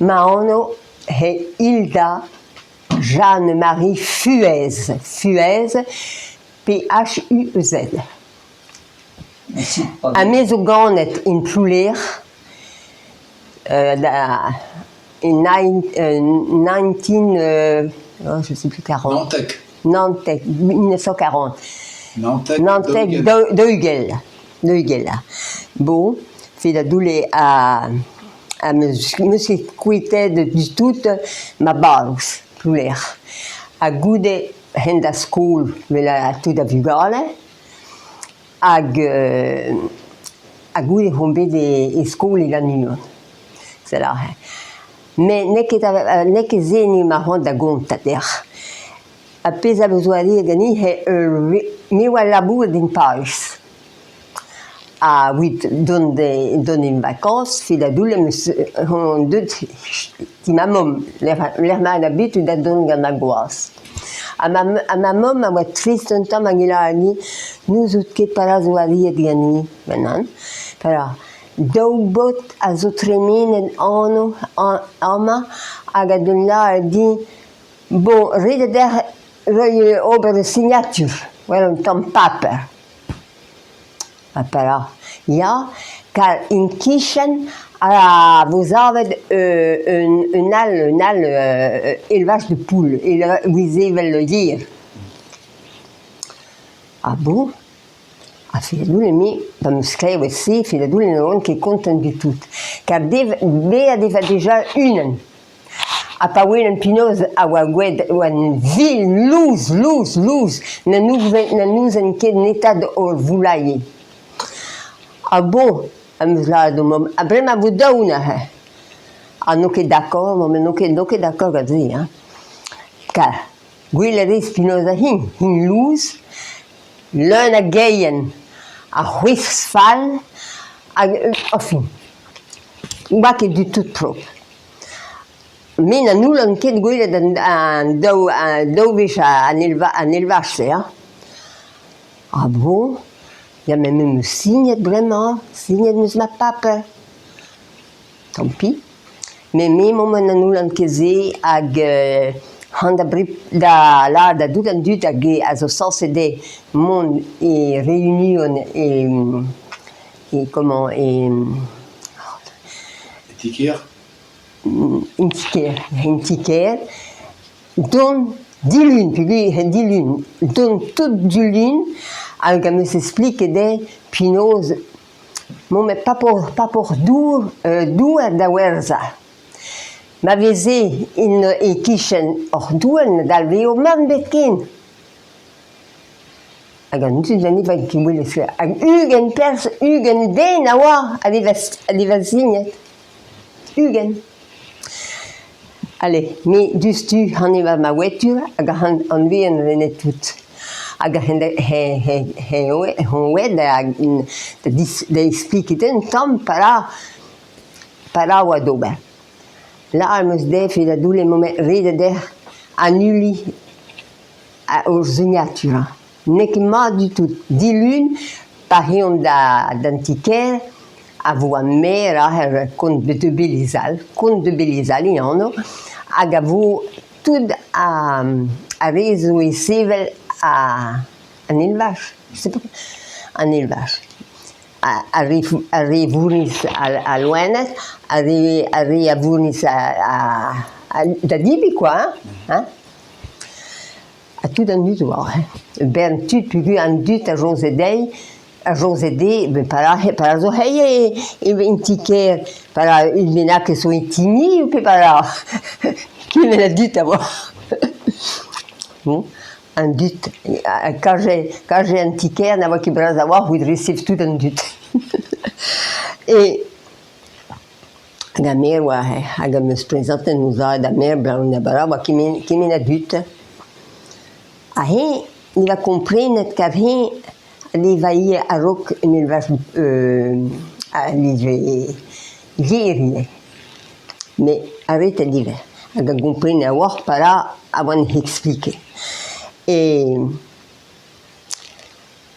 Ma anv eo Hilda Jeanne-Marie Fuez, Fuez, P-H-U-E-Z. Ha me zo ganet en Ploulec'h da en 19 oh je sais plus 40. Nanteg. Nanteg, 1940. Nanteg, Nanteg daou-ugent. Daou-ugent. Bon, fet a doulle ha 'meus ket kuitaet du tout ma barrouz, Ploulec'h. Ha goude hent da skol 'vel tout ar vugale hag ha goude on bet e skol e Lannuon. Sell aze. Met n'eo ket n'eo ket se eo ma c'hoant da gontañ deoc'h. Ar pezh a vo aet ganin eo me 'oa labouret en Pariz. Ha evit dont dont en vakañs fidadoull em eus on deuet ti ma mamm lec'h ma abitud da dont gant ma gwaz. Ha ma ha ma mamm a oa trist un tamm hag e lâre din n'ouzout ket petra zo arriet ganin maintenant. Petra daou baotr a zo tremenet anv amañ hag a deus lâret din bon ret eo deoc'h reiñ ober ur signatur war un tamm paper. Ha petra? Ya, kar en-kichen a vo savet un all un all élevage de poules, evit sevel yer. Ah bon? Ha fidadoul eme, pa 'm eus klevet se, fidadoul ne oan ket kontant du tout. Kar bezañ 'deva dija unan. Ha pa welen penaos a oa gwelet e oan vil, lous, lous, lous, na n'ouzen ket netra d'hor voulailhiñ. Ha bon, am eus lâret d'ho mamm, ha bremañ 'vo daou neuze. Ha n'on ket d'accord, mamm, n'on ket n'on ket d'accord gant se hein. Kar gwelet a rez penaos hin, hin lous, leun a geien, a c'hwezh fall, hag enfin, 'oa ket du tout propr. Me na n'houllan ket gwelet an daou daou wech an elvaj-se hañ. Ah bon? Ya met me 'meus signet bremañ, signet 'meus ma paper. Tant pis. Met me emaon na n'houllan ket se hag c'hoant da da lâret da tout an dud hag a zo sañset dezhe mont e Reunion e E comment e Ti-kêr? En ti-kêr, en ti-kêr. Dont dilun, peogwir en dilun, dont tout dilun hag am eus expliket dezhe penaos mont met papor papor dour douar da werzhañ. Ma veze en e-kichen hor douar ne dalveo mann ebet ken. Hag an dud a nevoa ket gwelet hag 20 perzh, 20 den a oa a veva signet. 20. Ale, me diouzhtu c'han ma wetur hag anvean renet tout. Hag oet da explikiñ un tamm para para oa d'ober. Lâret 'm eus dezhe da doull emañ ret dezhe annuliñ Ur signatur n'eo ket mat du tout. Dilun, pa eont d'an ti-kêr, a vo an maer aze, kont de Belizal, kont de Belizal e anv, hag a vo tout ar re zo e sevel an elvaj, an elvaj. Ar re vourriz al loened, ar re a vourriz da debriñ kwa hein. Ha tout an dud oa hein. Ur bern tud peogwir an dud a soñje dezhi a soñje dezhe met para para zo c'hei en ti-kêr para un bennak zo e ti-ni pe para kement a dud a oa. Bon an dud kaje an ti-kêr na oa ket bras a-walc'h evit resev tout an dud. E Hag ar maer oa hag am eus prezantet ma zad da maer Blanc-Nabarra oa kement kement a dud. Ha eñ ne oa komprenet kar eñ a leva ivez a-raok en elvaj a live yer ivez. Met aretet ivez hag a gomprene a-walc'h para a oan expliket. E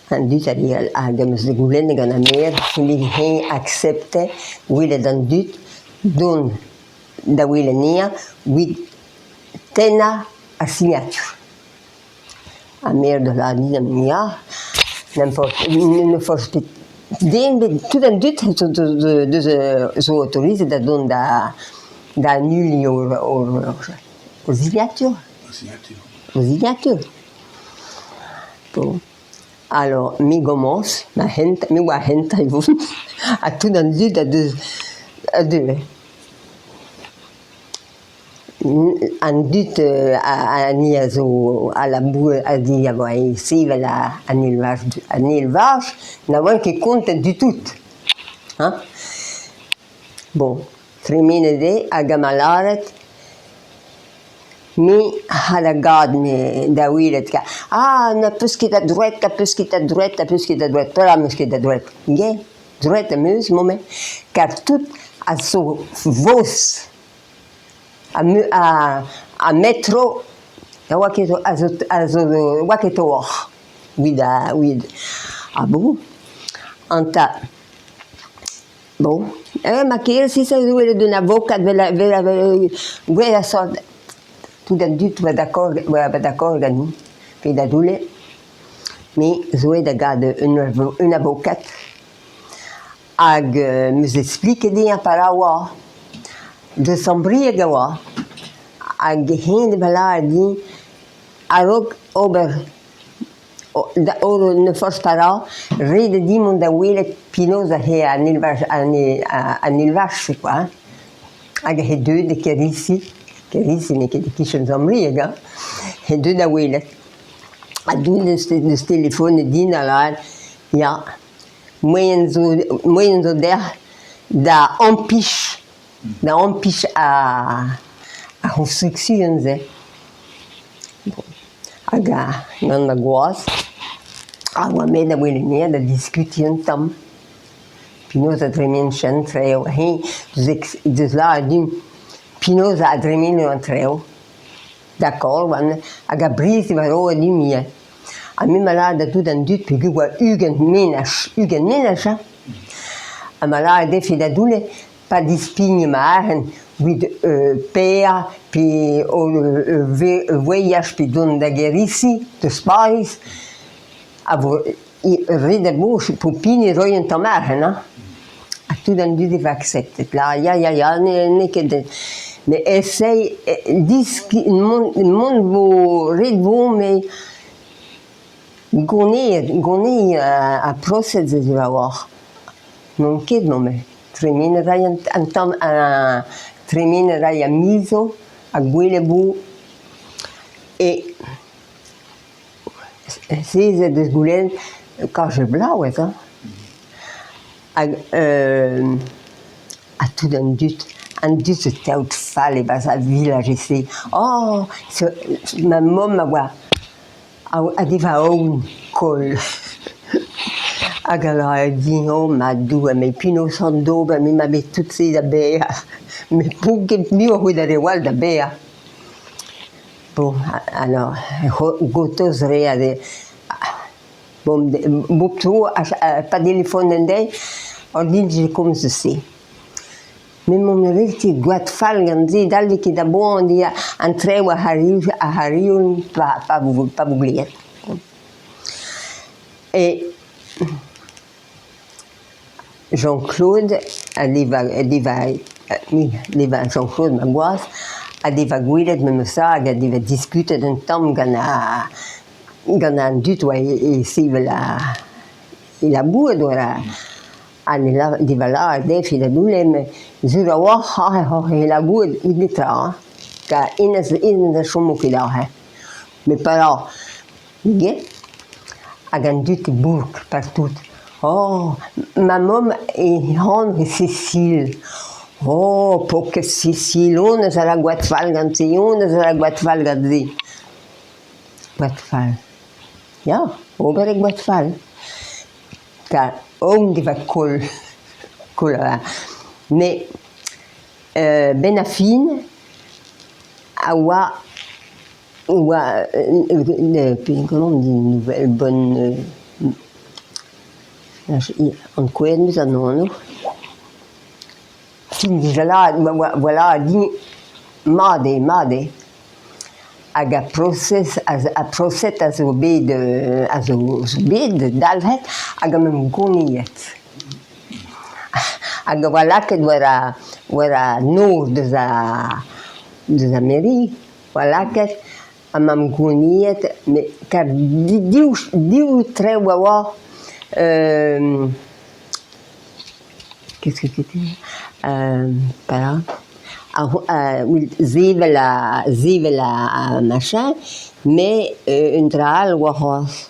An dud a hag am eus goulennet gant ar maer evit eñ aksepte gwelet an dud dont da welet anezhañ evit tennañ ar sinatur. Ha me a lâr din ya, n'importe ne forzh pet den bet tout an dud deus zo autorizet da dont da da annuliñ o zignatur. O zignatur. Bon. Alors me 'gomañs ma hent, me oa hent e vont ha tout an dud a deus a deue. An dud a ni a zo a labour a di a oa e sevel an elvaj an elvaj na oant ket kontet du tout hein. Bon, tremenet eo hag 'ma lâret me c'hall a gad me da welet ah n'az peus ket a droed, n'az peus ket a droed, n'az peus ket a droed, petra 'm eus ket a droed? Ge, droed am eus 'mo-me kar tout a zo faos. Ha metro a oa ket a zo a zo oa ket trawalc'h evit evit ah bon enta bon ma kerez se zo welet un avokad 'vel gwellañ sort tout an dud oa d'accord oa d'accord ganin pe da doulle me zo aet da gad un avokad Hag 'm eus espliket dezhañ petra oa. Deus Sant-Brieg e oa. Hag eñ da lâret din a-raok ober ne forzh petra, ret eo din mont da welet penaos eo an elvaj an elvaj-se kwa hein. Hag he deuet e Kerisi, Kerisi n'eo ket e-kichen Sant-Brieg hein, he deuet da welet. Ha deus deus telefonet din ha lâret ya. Moaien zo moaien zo deoc'h da ampich da ampich ar ar c'hoñstruksion-se. Hag gant ma gwaz a oa me da welet anezhañ da diskutiñ un tamm. Penaos a dremen an traoù, eñ deus lâret din penaos a dremeno an traoù. D'accord oan hag a-briz e oa roet din ivez. Ha me 'ma lâret da tout an dud peogwir oa 20 menaj, 20 menaj hein. Ha 'ma lâret defe da doulle pa dispign ma arc'hant evit paeañ pe voyaj pe dont da Gêr-Isi, deus Pariz, a vo ret da gozh pep hini roiñ un tamm arc'hant hein. Ha tout an dud e vo akseptet. Là ya ya ya n'eo ket met eseiñ diskiñ mont mont vo ret vo met goneet goneet ar prosez ez eo a-walc'h. N'on ket mañ-me. Tremen a ray an tamm tremen a ray ar miz zo ha gwelet vo e Sezet eus goulenn kajet blaouez hein. Hag ha tout an dud, an dud zo teod fall e-barzh ar vilaj-se. Oh ma mamm a oa a deva aon koll. Hag a lâre din oh ma Doue met penaos an d'ober me 'ma bet tout se da baeañ. Me 'po ket muioc'h da re all da baeañ. Bon, alors gortoz 'rez aze bon bep tro pa delefonen dezhi an hini 'komz eus se. Met m'on ret ket gwad fall gant se dalc'h ket da boan an traoù a c'harriont pa vo glevet. Et Jean-Claude a deva a deva deva Jean-Claude ma gwaz a deva gwelet memes tra hag a deva diskutet un tamm gant ar gant an dud oa e sevel e labourat war ha ne deva lâret dezhe da doulle met sur a-walc'h oc'h e labourat evit netra hein kar hennezh hennezh a chomo ket aze met pa Get hag an dud e bourk partout. Oh, ma mamm he anv eo Cécile. Oh, paourkaezh Cécile, honnezh a ra gwad fall ganti, honnezh a ra gwad fall ganti. Gwad fall. Ya, ober eo gwad fall. Kar aon deva koll. Koll a ra. Met 'benn ar fin a oa Oa comment on dit nouvelle bonne ankouaet 'm eus an anv. fin dija oa lâret din mat eo, mat eo. Hag ar prosez ar prosed a zo bet a zo bet dalc'het hag am eus gouniet. Hag a oa lakaet war ar war an nor deus ar deus ar mairie, oa lakaet ha 'mamp gouniet met kar div div trev a oa Qu'est-ce que c'était Perak Sevel a sevel a machin met un dra all oa c'hoazh.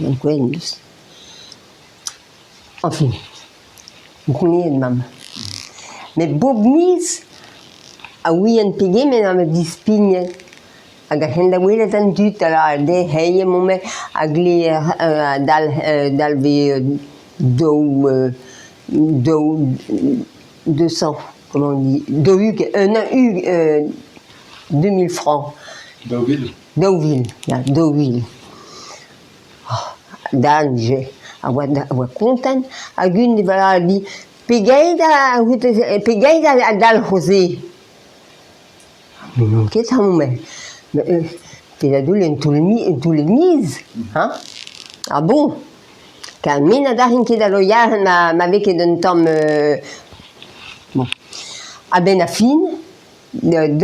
Ankouaet 'm eus. Añfin, gouniet 'mamp. Met bep miz a ouien pegement am eus dispignet hag a-hend da welet an dud a lâre dezhe hey emaon-me a gleer dalv daou daou 200 comment on dit daou-ugent non 2000 francs. 2000? 2000, ya, 2000. Dan ivez a oa a oa kontant hag unan a dit pegeit a pegeit a dalc'ho se? Me n'on ket tamm met da doull un toull miz hein ah bon? Kar me na dalc'hin ket da loial ma vez ket un tamm bon. A-benn ar fin 12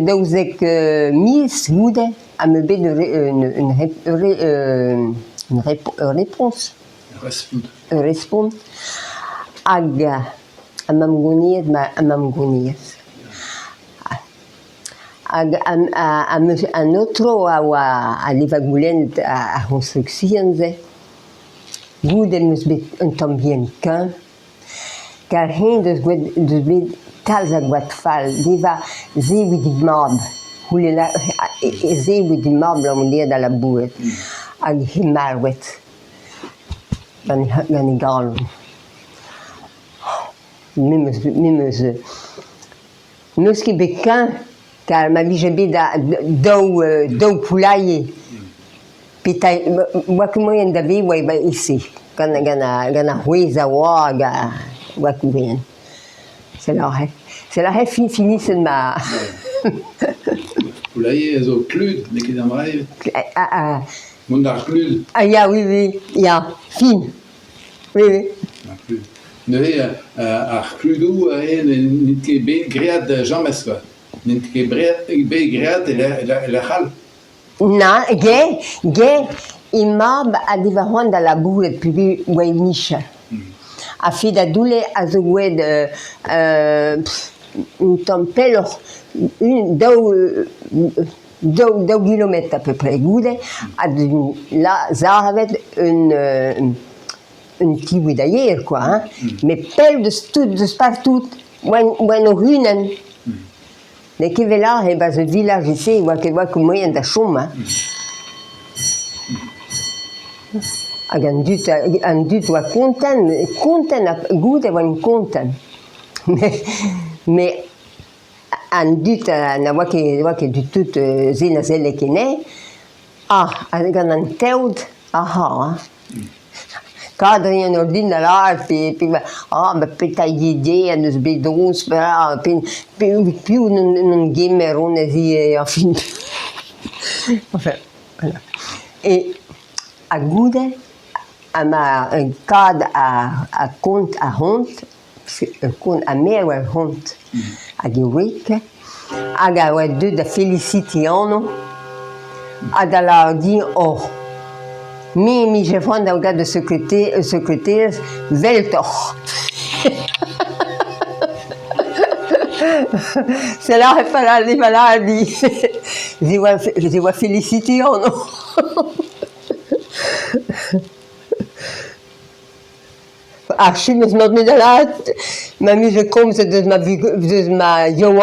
12 miz goude am eus bet une ur réponse. Ur respont. Hag am gouniet am gouniet. Hag an aotrou a oa a deva goulennet ar c'hoñstruksion-se. Goude em eus bet un tamm bihan kuñv kar eñ deus deus bet kalz a goad fall deva zebriñ e mab zebriñ e mab abalamour da labourat hag he marvet gant e galon. Me 'meus me 'meus N'eus ket bet kuñv kar ma vije bet daou daou poulailler petra 'oa ket moaien da vevañ e-se gant gant gant ar c'hwezh a oa hag 'oa ket moaien. Sell aze sell aze fin finiset ma Poulailler a zo klud, n'eo ket amraet. Mont d'ar klud. Ah ya, oui, oui, ya, fin. Oui, oui. Ar klud. Neuze ar c'hludoù aze n'int ket bet graet james quoi. N'int ket bet graet e lec'h all. Na, ge, ge, he mab a deva c'hoant da labourat peogwir oa e micher. Ha fed a doulle a zo gwelet un tamm pelloc'h, un, daou, daou, daou gilometr à peu près goude, ha la savet un un ti boudailher quoi hein, met pell deus tout, deus partout, oant oant o-unan. N'eo ket 'vel aze e-barzh ur villaj e-se 'oa ket 'oa ket moaien da chom hein. Hag an dud an dud 'oa kontant, kontant ha goude e oant kontant. Met an dud na oa ket oa ket du tout se na selle ket anezhe. Ah, gant an teod, aha hein. Kadriñ an ordin da lâret pe pe ah ma petra eo en deus bet drouz pe piv n'en gemer honnezh ivez añfin. Enfin voilà. Et ha goude ha ma kad ar kont ahont, kont ha me a oa ur c'hont hag e wreg hag a oa deuet da felisitiñ anv ha da lâret din oh me 'mije c'hoant da gaout ur sekreterez 'veltoc'h. C'est là e dit se oa felisitiñ anv. Ar film eus ma 'meus da lâret ma 'mije komzet deus ma yaouankiz.